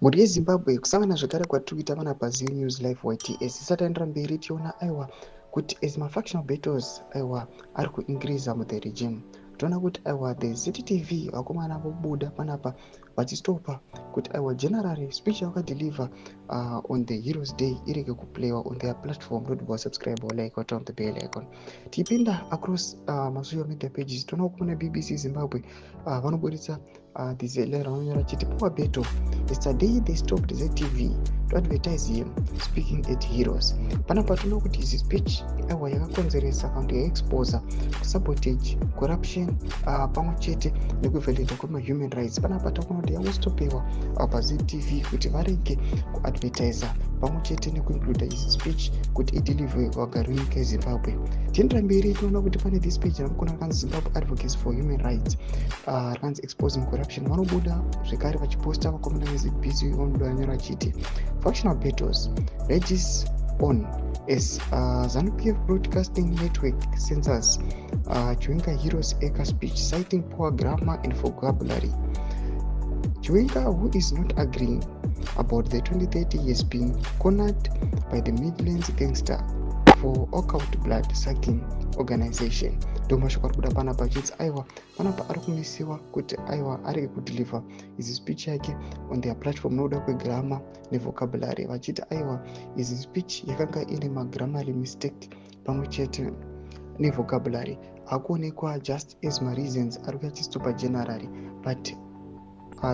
Mhuri yeZimbabwe, kusangana zvekare kwatiri kuita panapa Zim News Live YTS. Isati taendera mberi, tiona aiwa kuti as mafactional battles aiwa ari kuincreasa muthe regime, toona kuti aiwa the ZTV vakomana vobuda panapa vachistopa kuti aiwa generally speech yavakadeliver on the Heroes Day irege kuplayiwa on their platform. Not wasubscribe or like or turn the bell icon. Tichipinda across masocial media pages, toona kuona BBC Zimbabwe vanobudisa this letter ravanonyora chiti, "Power battle: Yesterday they stopped ZTV to advertise him speaking at Heroes." Panapa toona kuti izi speech aiwa yakakonzeresa kana kuti yaexposa sabotage, corruption, pamwe chete nekuviolata kwemahuman rights. Panapa takuona kuti yangostopewa paZTV kuti varege kuadvertisa pamwe chete nekuincluda izi speech kuti ideliverwe vagari venyika yeZimbabwe. Tiendera mberi, tinoona kuti pane this page ramukona rakanzi Zimbabwe Advocates for Human Rights, rakanzi "Exposing Corruption". Vanobuda zvekare vachiposta vakomana veZBC, vanobuda vanyora vachiti, "Factional battles rages on as ZANU-PF Broadcasting Network censors Chiwenga Heroes Acre speech, citing poor grammar and vocabulary. Chiwenga, who is not agreeing about the 2030, has been cornered by the Midlands gangster for occult blood sucking organization." Ndo mashoko ari kuda panapa achinzi aiwa panapa ari kumisiwa kuti aiwa arege kudeliver izi speech yake on their platform nokuda kwegrammar nevocabulary, vachiti aiwa izi speech yakanga ine magrammar mistake pamwe chete nevocabulary. Hakuonekwa just as mareasons ari kuachistopa generally, but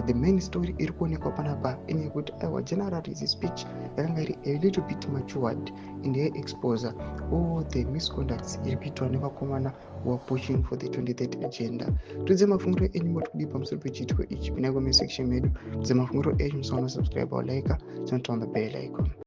the main story iri kuonekwa panapa inyekuti aiwa general izi speech yakanga iri a little bit matured and yaiexposa all the misconducts iri kuitwa nevakomana who are pushing for the 2030 agenda. Tudze mafungiro enyu, moti kudii pamusoro pechiitiko ichi? Pinai comment section medu, tudze mafungiro enyu. Musaona subscribe or like, turn on the bell icon.